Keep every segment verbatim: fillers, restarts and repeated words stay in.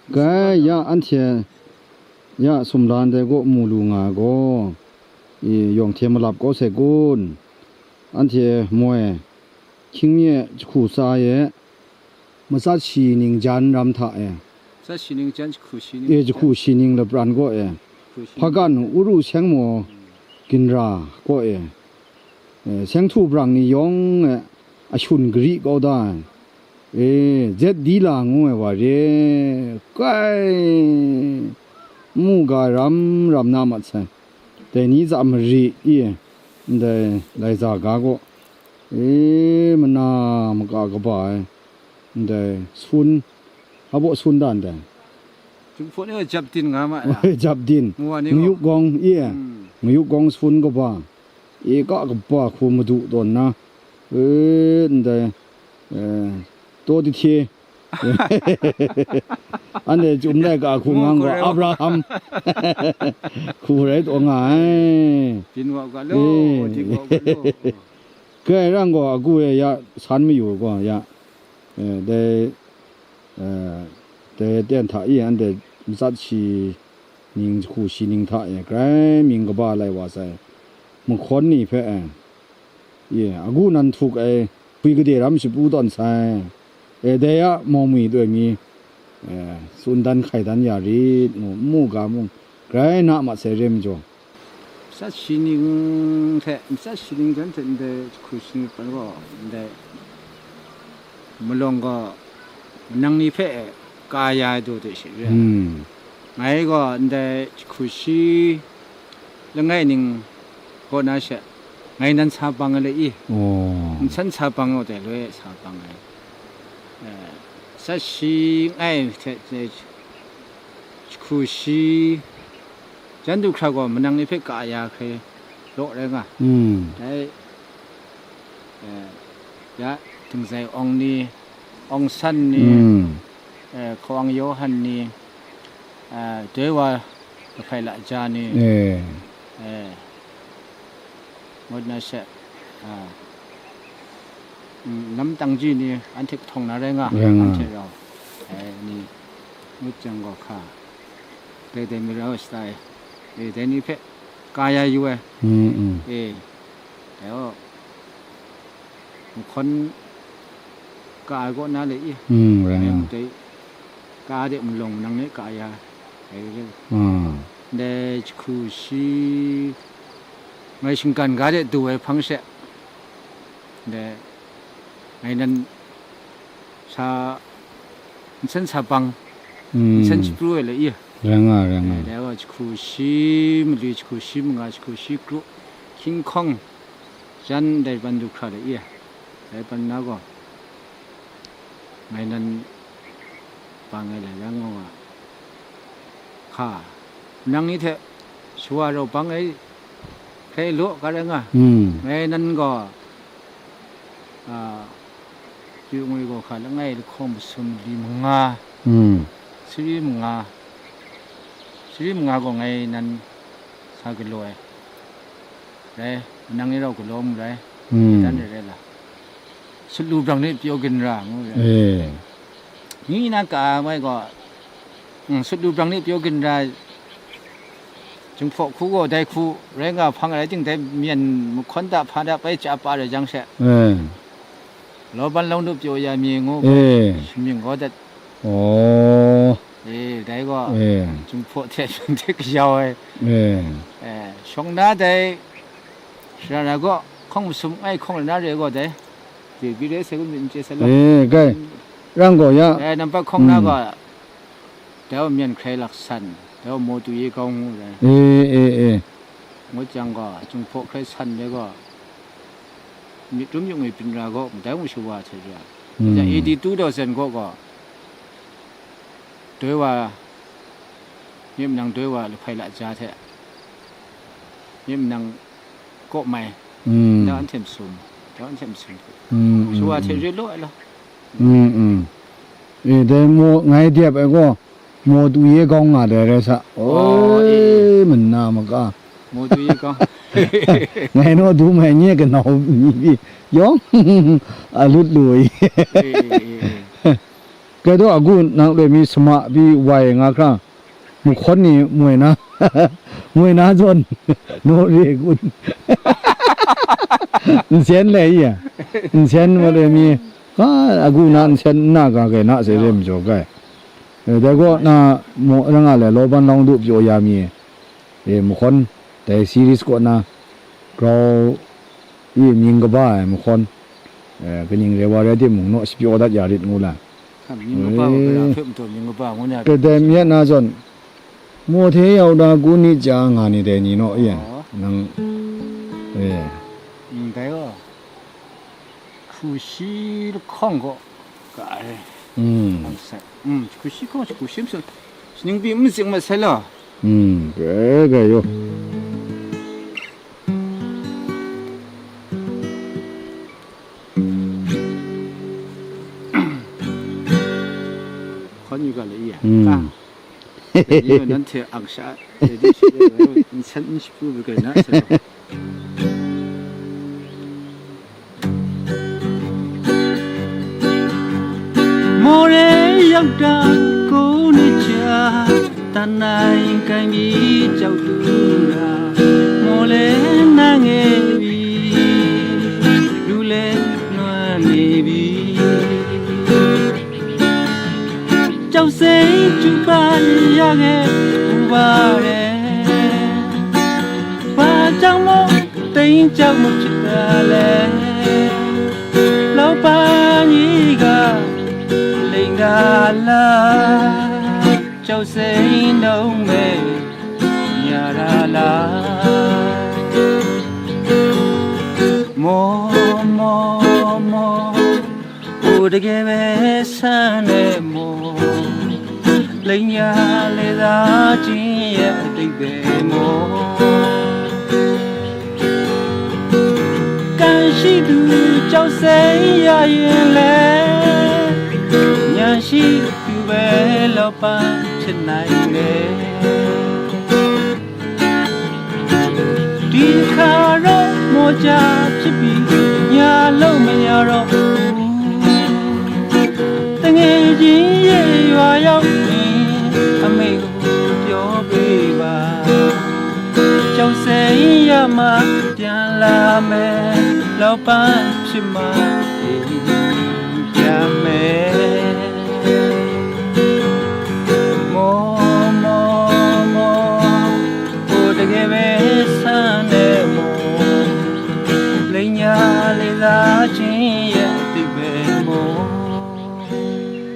Gai, ya anhte, ya sumla ndai kaw mu lu nga ai gaw, i, yawng hte malap kau sai kun? Anhte moi, hkying mi e jahku tsa e, matsat shi ning jan ram hta e, Matsat shi ning jan jahku shi ning e, jahku shi ning lapran kaw e, jahku shi ning. Hpagan uru seng maw ginra kaw e, e, seng htu brang ni yawng e, a shun gari kau da ai, e, zet di la ngu ai wa re, kai, mu ga ram ram na mat sai. Dai ni tsa mari i, ndai laiza ga gaw, e, mana maka kaba ai, ndai sun, a baw sun da ndai. Jinghpaw ni gaw jap din nga ma ai. Jap din. Ngu wa ni gaw. Mayuk gawng i, hmm, mayuk gawng sun kaba, e, ka kaba hku madu tawn na, e, ndai, e, taw dihte, anhte chyum laika hku ngu ngang gaw, Abraham hku rai taw nga ai. Byin wa ga lo, eh, dik wa ga lo. Kai rang gaw, agu e ya san mayu gaw, ya, eh, dai, eh, dai ten hta i anhte matsat shi ning, jahku shi ning hta e, grai mying kaba lai wa sai, mahkawn ni hpe, e, ye, agu nan htuk ai, hpwi gade ram shapu tawn sai, e, dai a mawng mi doi mi, e, tsun dan hkai dan ya rit ngu, n mu ga mung, grai na mat sai re majaw. Matsat shi ning hte, matsat shi ning jan hte ndai jahku shi ning pan gaw, ndai malawng gaw, manang ni hpe ka ya ai du de shi re. Hmm. Ngai gaw ndai jahku shi langai ning kaw na she, ngai nan sa bang ai le i. Oh. Nsan sa bang ai de loi sa bang ai. Eh, matsat shi ngai hte, eh, jahku shi, jan du hkra gaw manang ni hpe ka ya hkrai law rai nga. Hmm. Dai, eh, ya, Dingzai Awng ni, Awng San ni, hmm, eh, Hkawang Yawhan ni, eh, doi wa lahpai lahja ni, eh, eh, ngut na she, ah, mm, namtang ji ni anhte kahtawng na rai nga, rai nga, anhte rau, eh, ni ngut jang gaw hka, dai dai mi rau shatai, eh, dai ni hpe ka ya yu ai. Mm, mm. Eh, dai gaw, mahkawn ka ai kaw na le i. Mm, rai nga. Dai ka de malawng nang ni ka ya ai re. Mm. Dai jahku shi, ngai shinggan ga de du ai hpang she, dai ngai nan sa, nsen sa bang, mm, nsen shapru ai le i. Rai nga, rai nga. Eh, dai gaw jahku shi mali, jahku shi manga, jahku shi kru, hkying hkawng, jan dai ban du hkra le i. Dai ban na gaw, ngai nan bang ai lai yang gaw, hka, nang ni hte shawa rau bang ai hkrai law, ka rai nga. Hmm. Ngai nan gaw, a, yu ngwi gaw hka langai lahkawng masum li manga, hmm, sari manga, sari manga gaw ngai nan sa galaw ai. Rai, nang ni rau galaw mu rai. Hmm. Dan rai rai la. Sut lu brang ni pyaw ginra ngu rai. Eh. Ni na ka mai gaw, mm, sut lu brang ni pyaw ginra, Jinghpaw hku gaw dai hku rai nga hpang rai ting, dai myen mahkawn da hpa da bai chya pa rai jang she, eh, Laban Lawng Nup pyaw ya mi ngu, eh, shamying gaw dat. Oh. Eh, dai gaw, eh, Jinghpaw hte shawng hte kayau ai. Eh. Eh, shawng na dai, shara na gaw, hkawng masum ngai hkawng na re gaw dai. Dai bi re sai kun myit n chye sai law. Eh, kai. Rang gaw ya. Eh, nampat hkawng na, mm, gaw, dai gaw myen hkrai laksan, dai gaw Mawtu Ye Gawng ngu dai. Eh, eh, eh. Ngut jang gaw, Jinghpaw hkrai san dai gaw, myit rum yung e byin ra gaw, dai mung shawa hte re ai. Hmm. Jan A D two thousand gaw gaw, doi wa, myi manang doi wa lahpai lahja hte, myi manang kaw mai, hmm, da anhte masum, da anhte masum. Hmm, hmm, shawa hte hmm, re law ai la. Hmm, hmm. E, dai maw, ngai dep ai gaw, Mawtu Ye Gawng nga dai rai sa. Oh, oi, eh, mana maka. Mawtu Ye Gawng. Ngai naw dum ai nye kanau ni pyi yawng a lut lu ai. Eh, eh, eh, eh. Krai daw agu nang loi mi sama pyi wai nga hkra, mahkawn ni moi na, moi na zawn, naw re gun. Nsen le iya, nsen ma loi mi, ka agu na nsen nna ga gai na se re majaw gai. Eh, dai gaw na mo na nga le, Laban Lawng Du pyaw ya mi, eh, mahkawn, dai series kaw na, grau, i mying kaba ai mahkawn, eh, kaning re wa rai timung, naw shapyaw dat ya rit ngu la. Hkan mying kaba wa, eh, gara hpe mataw mying kaba ngu na. Kadai myat na zawn, maw hte yau da ku nit ja nga ni dai ni naw, iya. Oh. Nang, eh. Mm, dai gaw. Hku shi lahkawng gaw, ka ai. Mm. Nang sai. Mm, hku shi hkawng, hku shi msu. Shaning pyi n matsing mat sai law. Mm, kai, kai yo. Hkawn yu ga le i ya. Mm. Ka. Dai ni gaw nanhte ang sha, dai ni shi dai gaw, nsen n shapu bai gai na, sa gaw. More yakda ko ni cha, tanai kai mi chau tu ra, mo le na nge bi, lu le nwa nge bi. Chau seng chyu ba ya ge u ba re. Ba jang mo, teng jang mo chit da le. Lau pa ni ga, leng ga la. Chau seng dong me, nya ra la. Mo, mo, mo. O, dage be san e mo, lenya le da jin ye a ding be mo. Kan shi du chau se ya yin le, nyan shi du be lau pa hpyit nai le. Di hka rawt maw ja hpyit pyi, nya law maya rawt u. Tange jin ye wa yawng ni, a me kabu pyaw bai ba. Chau se ya ma, pyan la me, lau pa hpyit ma, e, ya me. Mo, mo, mo, o dage be san e mo, lenya le za chin ye ti be mo.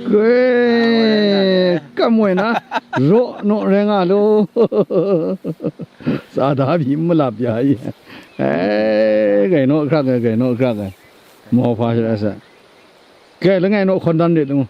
Gwe, kam woi na, raw naw rai nga lo. Sa da bi malap ya i. Eh, gai naw hkrak ai, gai naw hkrak ai. Mo hpa sha sa. Gai langai naw hkawn dan rit ngu.